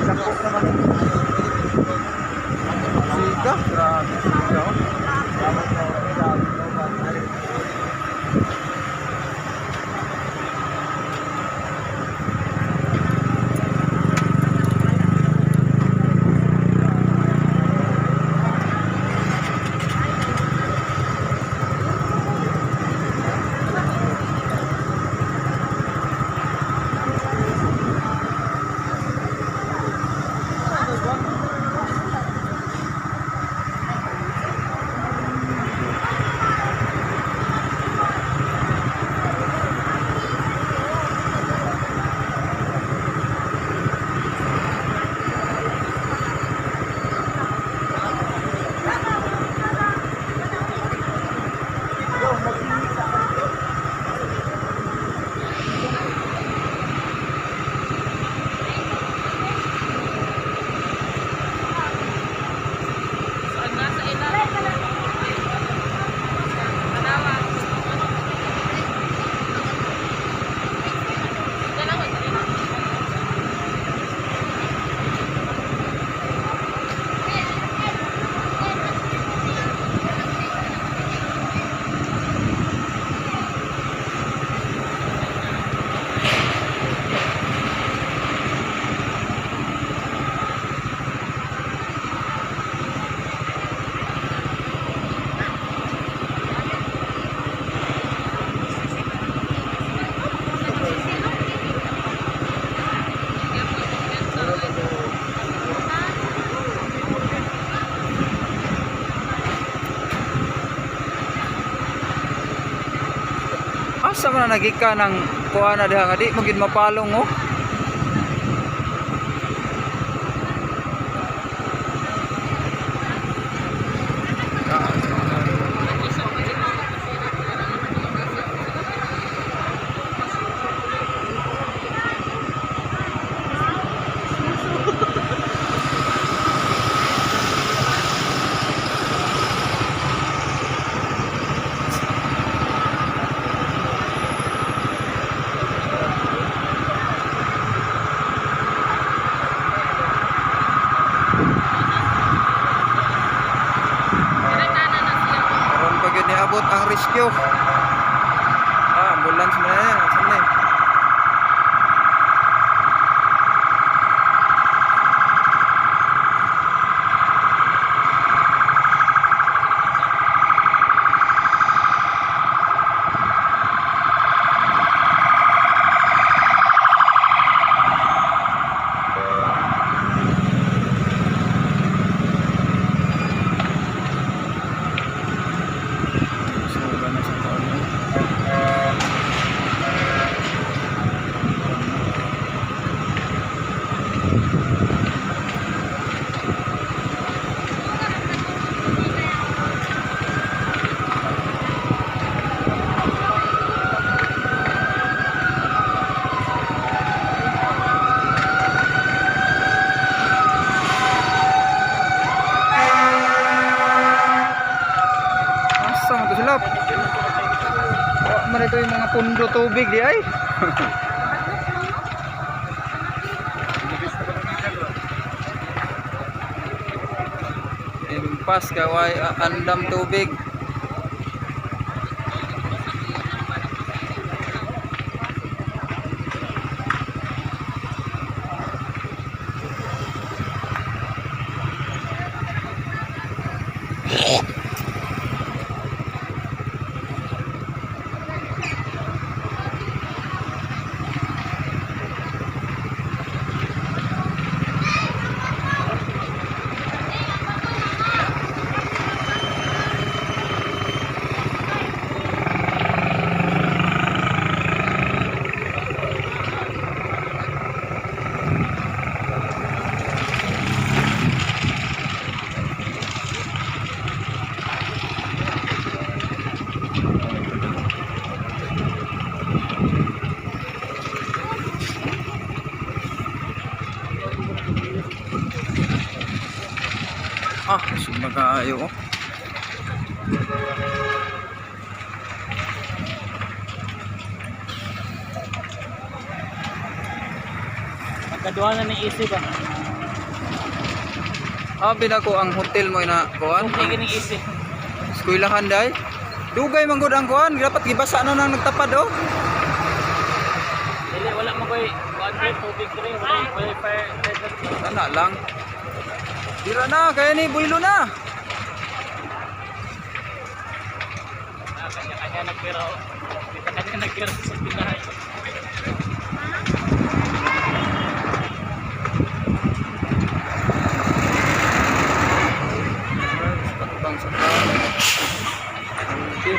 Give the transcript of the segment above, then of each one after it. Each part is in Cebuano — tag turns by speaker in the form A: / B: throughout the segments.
A: Sakop naman eh. Siga, grabe siga, oh.
B: Nasa ilalim. Manawa. Dalawa, dalawa.
A: Asa man na nagika ng kuha na diha nga di mo gid mapalong, oh. Karon pa gyud niabot ang rescue. Ah, ambulance man na yan. Asa na eh? Suga na sa taon eh. Asa man to sila? Wa man ito yung mga pundo tubig di ay. Impas kaway andam tubig. Ah, sugna kaayo, oh.
B: Nagkaduha na ni Easy ba?
A: Abi na ko ang hotel mo ina kuan.
B: Hindi
A: Ang
B: gini Easy.
A: eskwelahan day. Dugay man gud ang kuan, dapat gibasa na nang nagtapad oh.
B: Dili wala mo koy kuan pre tubig pre, wala wala fire hydrant.
A: Ana lang. Dira na, kaya ni builo na.
B: Ah, kanya-kanya nagpira. Oh. Kanya nagpira sa tindahan.
A: Patbang sa tao. Okay.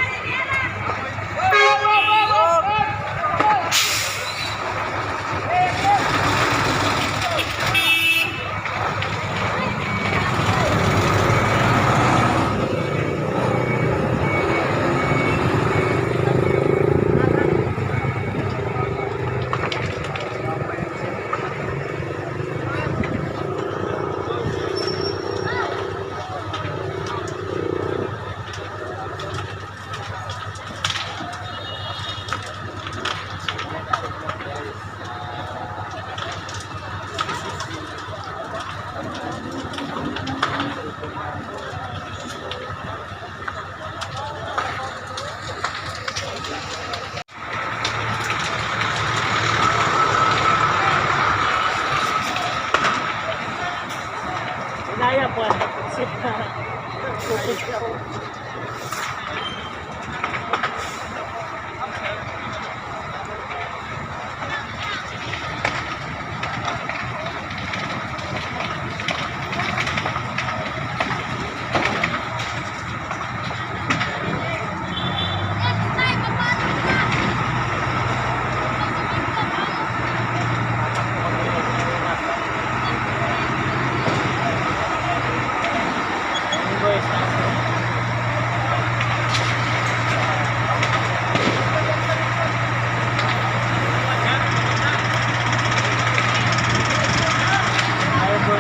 B: Inaya po. Sip na. Tubig ako. Boys, Ayaw po.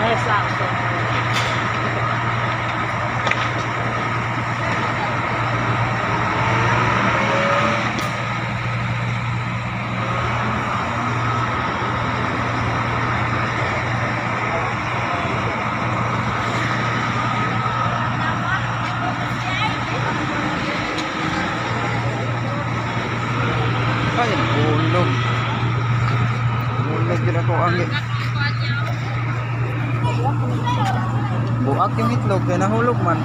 B: Nice action.
A: Ay, hulog. Hulog din ako ang buak yung itlog kaya nahulog man.